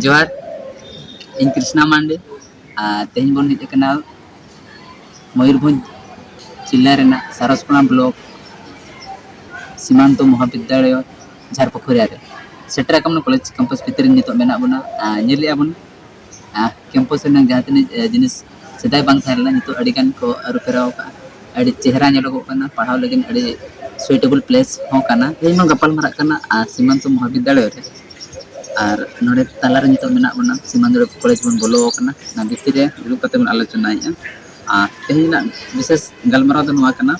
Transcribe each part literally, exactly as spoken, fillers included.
ᱡᱚᱦᱟᱨ, ᱤᱧ ᱠᱨᱤᱥᱱᱟ ᱢᱟᱱᱰᱤ᱾ ᱟᱨ ᱛᱮᱦᱮᱧ ᱵᱚᱱ ᱦᱮᱡ ᱟᱠᱟᱱᱟ ᱢᱚᱭᱩᱨᱵᱷᱚᱸᱡᱽ ᱡᱮᱞᱟ ᱨᱮᱱᱟᱜ ᱥᱟᱨᱚᱥᱠᱳᱱᱟ ᱵᱞᱚᱠ ᱥᱤᱢᱟᱱᱛᱚ ᱢᱚᱦᱟᱵᱤᱫᱽᱫᱟᱞᱚᱭ ᱡᱷᱟᱨᱯᱩᱠᱷᱩᱨᱤᱭᱟ ᱨᱮ᱾ ᱥᱮᱴᱮᱨ ᱟᱠᱟᱱ ᱠᱚᱞᱮᱡᱽ ᱠᱮᱢᱯᱟᱥ ᱵᱷᱤᱛᱨᱤ ᱨᱮ ᱱᱤᱛᱚᱜ ᱢᱮᱱᱟᱜ ᱵᱚᱱᱟ᱾ ᱟᱨ ᱧᱮᱞᱮᱫᱼᱟ ᱵᱚᱱ, ᱟᱨ ᱠᱮᱢᱯᱟᱥ ᱨᱮᱱᱟᱜ ᱡᱟᱦᱟᱸ ᱛᱤᱱᱟᱹᱜ, ᱮ, ᱡᱤᱱᱤᱥ ᱥᱮᱫᱟᱭ ᱵᱟᱝ ᱛᱟᱦᱮᱸ ᱞᱮᱱᱟ, ᱱᱤᱛᱚᱜ ᱟᱹᱰᱤ ᱜᱟᱱ ᱠᱚ ᱟᱹᱨᱩ ᱯᱷᱮᱨᱟᱣ ᱟᱠᱟᱫᱼᱟ᱾ ᱟᱹᱰᱤ ᱪᱮᱦᱨᱟ ᱧᱮᱞᱚᱜᱚᱜ ᱠᱟᱱᱟ, ᱯᱟᱲᱦᱟᱣ ᱞᱟᱹᱜᱤᱫ ᱟᱹᱰᱤ suitable place ᱦᱚᱸ ᱠᱟᱱᱟ᱾ ᱛᱮᱦᱮᱧ ᱵᱚᱱ ᱜᱟᱯᱟᱞ ᱢᱟᱨᱟᱜ ᱠᱟᱱᱟ, ᱟᱨ ᱥᱤᱢᱟᱱᱛᱚ ᱢᱚᱦᱟᱵᱤᱫᱽᱫᱟᱞᱚᱭ ᱨᱮ, ᱟᱨ ᱱᱚᱰᱮ ᱛᱟᱞᱟᱨᱮ ᱱᱤᱛᱚᱜ ᱢᱮᱱᱟᱜ ᱵᱚᱱᱟ, ᱥᱤᱢᱟᱱᱛᱚ ᱠᱚᱞᱮᱡᱽ ᱵᱚᱱ ᱵᱚᱞᱚ ᱟᱠᱟᱱᱟ᱾ ᱚᱱᱟ ᱵᱷᱤᱛᱤᱨ ᱨᱮ ᱫᱩᱲᱩᱵ ᱠᱟᱛᱮ ᱵᱚᱱ ᱟᱞᱳᱪᱚᱱᱟᱭᱮᱫᱼᱟ᱾ ᱟᱨ ᱛᱮᱦᱮᱧ ᱨᱮᱱᱟᱜ ᱵᱤᱥᱮᱥ ᱜᱟᱞᱢᱟᱨᱟᱣ ᱫᱚ ᱱᱚᱣᱟ ᱠᱟᱱᱟ,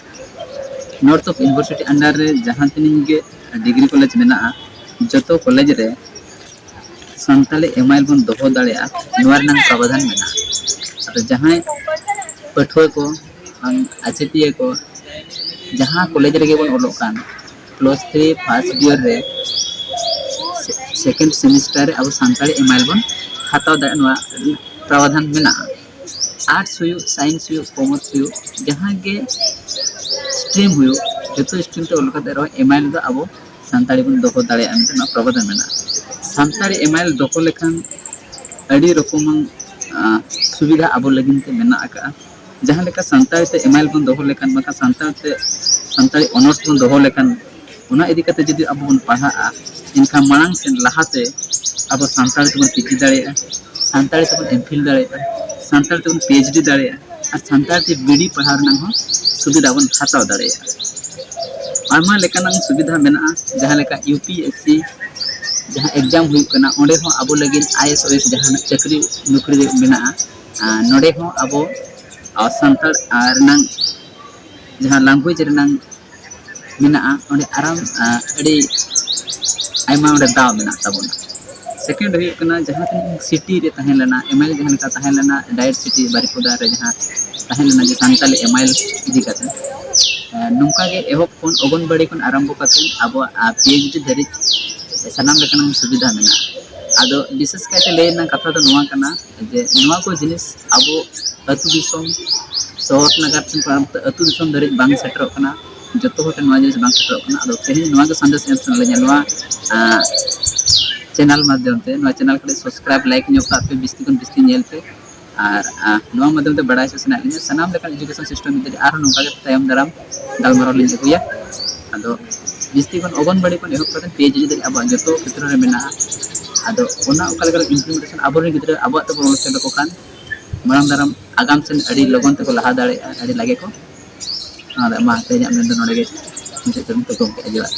North of University under ᱨᱮ ᱡᱟᱦᱟᱸ ᱛᱤᱱᱟᱹᱜ ᱜᱮ ᱰᱤᱜᱽᱨᱤ ᱠᱚᱞᱮᱡᱽ ᱢᱮᱱᱟᱜᱼᱟ, ᱡᱚᱛᱚ ᱠᱚᱞᱮᱡᱽ ᱨᱮ ᱥᱟᱱᱛᱟᱲᱤ ᱮᱢᱟᱭᱮᱞ ᱵᱚᱱ ᱫᱚᱦᱚ ᱫᱟᱲᱮᱭᱟᱜᱼᱟ, ᱱᱚᱣᱟ ᱨᱮᱱᱟᱜ ᱯᱨᱟᱵᱷᱟᱫᱷᱟᱱ ᱢᱮᱱᱟᱜᱼᱟ᱾ ᱟᱫᱚ ᱡᱟᱦᱟᱸᱭ ᱯᱟᱹᱴᱷᱩᱣᱟᱹ ᱠᱚ, ᱵᱟᱝ ᱟᱪᱮᱛᱤᱭᱟᱹ ᱠᱚ, ᱡᱟᱦᱟᱸ ᱠᱚᱞᱮᱡᱽ ᱨᱮᱜᱮ ᱵᱚᱱ ᱚᱞᱚᱜ ᱠᱟᱱ, plus three first year ᱨᱮ, second semester ᱨᱮ ᱟᱵᱚ ᱥᱟᱱᱛᱟᱲᱤ ᱮᱢᱟᱭᱮᱞ ᱵᱚᱱ ᱦᱟᱛᱟᱣ ᱫᱟᱲᱮᱭᱟᱜᱼᱟ, ᱱᱚᱣᱟ ᱯᱨᱟᱵᱷᱟᱫᱷᱟᱱ ᱢᱮᱱᱟᱜᱼᱟ᱾ Arts ᱦᱩᱭᱩᱜ, science ᱦᱩᱭᱩᱜ, commerce ᱦᱩᱭᱩᱜ, ᱡᱟᱦᱟᱸ ᱜᱮ stream ᱦᱩᱭᱩᱜ, ᱡᱚᱛᱚ stream ᱛᱮ ᱚᱞ ᱠᱟᱛᱮ ᱨᱮᱦᱚᱸ ᱮᱢᱟᱭᱮᱞ ᱫᱚ ᱟᱵᱚ ᱥᱟᱱᱛᱟᱲᱤ ᱵᱚᱱ ᱫᱚᱦᱚ ᱫᱟᱲᱮᱭᱟᱜᱼᱟ ᱢᱮᱱᱛᱮ ᱱᱚᱣᱟ ᱯᱨᱚᱵᱚᱫᱷᱟᱱ ᱢᱮᱱᱟᱜᱼᱟ᱾ ᱥᱟᱱᱛᱟᱲᱤ ᱮᱢᱟᱭᱮᱞ ᱫᱚᱦᱚ ᱞᱮᱠᱷᱟᱱ ᱟᱹᱰᱤ ᱨᱚᱠᱚᱢᱟᱝ, ᱟᱸ, ᱥᱩᱵᱤᱫᱷᱟ ᱟᱵᱚ ᱞᱟᱹᱜᱤᱫ ᱛᱮ ᱢᱮᱱᱟᱜ ᱟᱠᱟᱫᱼᱟ᱾ ᱡᱟᱦᱟᱸ ᱞᱮᱠᱟ ᱥᱟᱱᱛᱟᱲᱤ ᱛᱮ ᱮᱢᱟᱭᱮᱞ ᱵᱚᱱ ᱫᱚᱦᱚ ᱞᱮᱠᱷᱟᱱ, ᱵᱟᱝᱠᱷᱟᱱ ᱥᱟᱱᱛᱟᱲ ᱛᱮ, ᱥᱟᱱᱛᱟᱲᱤ ᱚᱱᱟᱨᱥ ᱵᱚᱱ ᱫᱚᱦᱚ ᱞᱮᱠᱷᱟᱱ, ᱚᱱᱟ ᱤᱫᱤ ᱠᱟᱛᱮ ᱡᱩᱫᱤ ᱟᱵᱚ ᱵᱚᱱ ᱯᱟᱲᱦᱟᱜᱼᱟ, ᱮᱱᱠᱷᱟᱱ ᱢᱟᱲᱟᱝ ᱥᱮᱫ ᱞᱟᱦᱟᱛᱮ ᱟᱵᱚ ᱥᱟᱱᱛᱟᱲᱤ ᱛᱮᱵᱚᱱ ᱯᱤ ᱡᱤ ᱫᱟᱲᱮᱭᱟᱜᱼᱟ, ᱥᱟᱱᱛᱟᱲᱤ ᱛᱮᱵᱚᱱ ᱮᱢ ᱯᱷᱤᱞ ᱫᱟᱲᱮᱭᱟᱜᱼᱟ, ᱥᱟᱱᱛᱟᱲᱤ ᱛᱮᱵᱚᱱ ᱯᱤ ᱮᱭᱤᱪ ᱰᱤ ᱫᱟᱲᱮᱭᱟᱜᱼᱟ, ᱟᱨ ᱥᱟᱱᱛᱟᱲ ᱛᱮ ᱵᱤ ᱰᱤ ᱯᱟᱲᱦᱟᱣ ᱨᱮᱱᱟᱜ ᱦᱚᱸ ᱥᱩᱵᱤᱫᱷᱟ ᱵᱚᱱ ᱦᱟᱛᱟᱣ ᱫᱟᱲᱮᱭᱟᱜᱼᱟ᱾ ᱟᱭᱢᱟ ᱞᱮᱠᱟᱱᱟᱜ ᱥᱩᱵᱤᱫᱷᱟ ᱢᱮᱱᱟᱜᱼᱟ, ᱡᱟᱦᱟᱸ ᱞᱮᱠᱟ ᱭᱩ ᱯᱤ ᱮᱥ ᱥᱤ ᱡᱟᱦᱟᱸ exam ᱦᱩᱭᱩᱜ ᱠᱟᱱᱟ, ᱚᱸᱰᱮ ᱦᱚᱸ ᱟᱵᱚ ᱞᱟᱹᱜᱤᱫ I A S, I P S ᱡᱟᱦᱟᱱᱟᱜ ᱪᱟᱹᱠᱨᱤ ᱱᱚᱠᱨᱤ ᱢᱮᱱᱟᱜᱼᱟ, ᱟᱨ ᱱᱚᱰᱮ ᱦᱚᱸ ᱟᱵᱚ, ᱟᱨ ᱥᱟᱱᱛᱟᱲ, ᱟᱨ ᱨᱮᱱᱟᱝ ᱡᱟᱦᱟᱸ language ᱨᱮᱱᱟᱝ ᱢᱮᱱᱟᱜᱼᱟ, ᱚᱸᱰᱮ ᱟᱨᱟᱢ, ᱟᱨ ᱟᱹᱰᱤ ᱟᱭᱢᱟ ᱚᱸᱰᱮ ᱫᱟᱣ ᱢᱮᱱᱟᱜ ᱛᱟᱵᱚᱱᱟ᱾ Second ᱦᱩᱭᱩᱜ ᱠᱟᱱᱟ, ᱡᱟᱦᱟᱸ ᱛᱤᱱᱟᱹᱜ ᱥᱤᱴᱤ ᱨᱮ ᱛᱟᱦᱮᱸ ᱞᱮᱱᱟ, ᱮᱢᱟᱭᱮᱞ ᱡᱟᱦᱟᱸ ᱞᱮᱠᱟ ᱛᱟᱦᱮᱸ ᱞᱮᱱᱟ, ᱰᱟᱭᱮᱴ ᱥᱤᱴᱤ ᱵᱟᱨᱤᱯᱚᱫᱟ ᱨᱮ ᱡᱟᱦᱟᱸ ᱛᱟᱦᱮᱸ ᱞᱮᱱᱟ, ᱡᱮ ᱥᱟᱱᱛᱟᱞᱤ ᱮᱢᱟᱭᱮᱞ ᱤᱫᱤ ᱠᱟᱛᱮ, ᱟᱨ ᱱᱚᱝᱠᱟ ᱜᱮ ᱮᱦᱚᱵ ᱠᱷᱚᱱ ᱚᱜᱚᱱᱵᱟᱲᱤ ᱠᱷᱚᱱ ᱟᱨᱟᱢᱵᱷᱚ ᱠᱟᱛᱮ ᱟᱵᱚᱣᱟᱜ, ᱟᱨ, ᱯᱤ ᱮᱭᱤᱪ ᱰᱤ ᱫᱷᱟᱹᱨᱤᱡ ᱥᱟᱱᱟᱢ ᱞᱮᱠᱟᱱᱟᱜ ᱥᱩᱵᱤᱫᱷᱟ ᱢᱮᱱᱟᱜᱼᱟ᱾ ᱟᱫᱚ ᱵᱤᱥᱮᱥ ᱠᱟᱭᱛᱮ ᱞᱟᱹᱭ ᱨᱮᱱᱟᱜ ᱠᱟᱛᱷᱟ ᱫᱚ ᱱᱚᱣᱟ ᱠᱟᱱᱟ ᱡᱮ ᱱᱚᱣᱟ ᱠᱚ ᱡᱤᱱᱤᱥ ᱟᱵᱚ ᱟᱹᱛᱩ ᱫᱤᱥᱚᱢ, ᱥᱚᱦᱚᱨ ᱱᱟᱜᱟᱨ ᱠᱷᱚᱱ ᱯᱟᱨᱚᱢ ᱠᱟᱛᱮ ᱟᱹᱛᱩ ᱫᱤᱥᱚᱢ ᱫᱷᱟᱹᱨᱤᱡ ᱵᱟᱝ ᱥᱮᱴᱮᱨᱚᱜ ᱠᱟᱱᱟ, ᱡᱚᱛᱚ ᱦᱚᱲ ᱴᱷᱮᱱ ᱱᱚᱣᱟ ᱡᱤᱱᱤᱥ ᱵᱟᱝ ᱥᱮᱴᱮᱨᱚᱜ ᱠᱟᱱᱟ᱾ ᱟᱫᱚ ᱛᱮᱦᱮᱧ ᱱᱚᱣᱟ ᱜᱮ ᱥᱟᱸᱫᱮᱥ ᱮᱢ ᱥᱟᱱᱟ ᱞᱤᱧᱟ, ᱱᱚᱣᱟ, ᱟᱸ, ᱪᱮᱱᱮᱞ ᱢᱟᱫᱽᱫᱷᱚᱢ ᱛᱮ, ᱱᱚᱣᱟ ᱪᱮᱱᱮᱞ ᱠᱟᱹᱴᱤᱡ ᱥᱟᱵᱥᱠᱨᱟᱭᱤᱵ, ᱞᱟᱭᱤᱠ ᱧᱚᱜ ᱠᱟᱜ ᱯᱮ, ᱵᱤᱥᱛᱤ ᱠᱷᱚᱱ ᱵᱤᱥᱛᱤ ᱧᱮᱞ ᱯᱮ᱾ ᱟᱨ ᱟᱨ ᱱᱚᱣᱟ ᱢᱟᱫᱽᱫᱷᱚᱢ ᱛᱮ ᱵᱟᱲᱟᱭ ᱦᱚᱪᱚ ᱥᱟᱱᱟᱭᱮᱫ ᱞᱤᱧᱟ ᱥᱟᱱᱟᱢ ᱞᱮᱠᱟᱱ ᱮᱡᱩᱠᱮᱥᱚᱱ ᱥᱤᱥᱴᱮᱢ ᱤᱫᱤ ᱠᱟᱛᱮ ᱟᱨᱦᱚᱸ ᱱᱚᱝᱠᱟ ᱜᱮ ᱛᱟᱭᱚᱢ ᱫᱟᱨᱟᱢ ᱜᱟᱞᱢᱟᱨᱟᱣ ᱞᱤᱧ ᱟᱹᱜᱩᱭᱟ᱾ ᱟᱫᱚ ᱵᱤᱥᱛᱤ ᱠᱷᱚᱱ ᱚᱜᱚᱱᱵᱟᱲᱤ ᱠᱷᱚᱱ ᱮᱦᱚᱵ ᱠᱟᱛᱮ ᱯᱤ ᱮᱭᱤᱪ ᱰᱤ ᱫᱷᱟᱹᱵᱤᱡ ᱟᱵᱚᱣᱟᱜ ᱡᱚᱛᱚ ᱠᱷᱮᱛᱨᱚ ᱨᱮ ᱢᱮᱱᱟᱜᱼᱟ᱾ ᱟᱫᱚ ᱚᱱᱟ ᱚᱠᱟ ᱞᱮᱠᱟ ᱤᱢᱯᱞᱤᱢᱮᱱᱴᱮᱥᱚᱱ ᱟᱵᱚᱨᱮᱱ ᱜᱤᱫᱽᱨᱟᱹ ᱟᱵᱚᱣᱟᱜ ᱛᱮᱵᱚᱱ ᱚᱞ ᱦᱚᱪᱚ ᱞᱮᱠᱚ ᱠᱷᱟᱱ ᱢᱟᱲᱟᱝ ᱫᱟᱨᱟᱢ ᱟᱜᱟᱢ ᱥᱮᱱ ᱟᱹᱰᱤ ᱞᱚᱜᱚᱱ ᱛᱮᱠᱚ ᱞᱟᱦᱟ ᱫᱟᱲᱮᱭᱟᱜᱼᱟ, ᱟᱹᱰᱤ ᱞᱟᱜᱮ ᱠᱚ᱾ ᱚᱱᱟ ᱫᱚ ᱢᱟ ᱛᱮᱦᱮᱧᱟᱜ ᱢᱮᱱ ᱫᱚ ᱱᱚᱰᱮ ᱜᱮ ᱢᱩᱪᱟᱹᱫ ᱠᱟᱛᱮ ᱛᱷᱩᱠᱟᱹᱢ ᱠᱮᱫᱼᱟ᱾ ᱡᱚᱦᱟᱨ᱾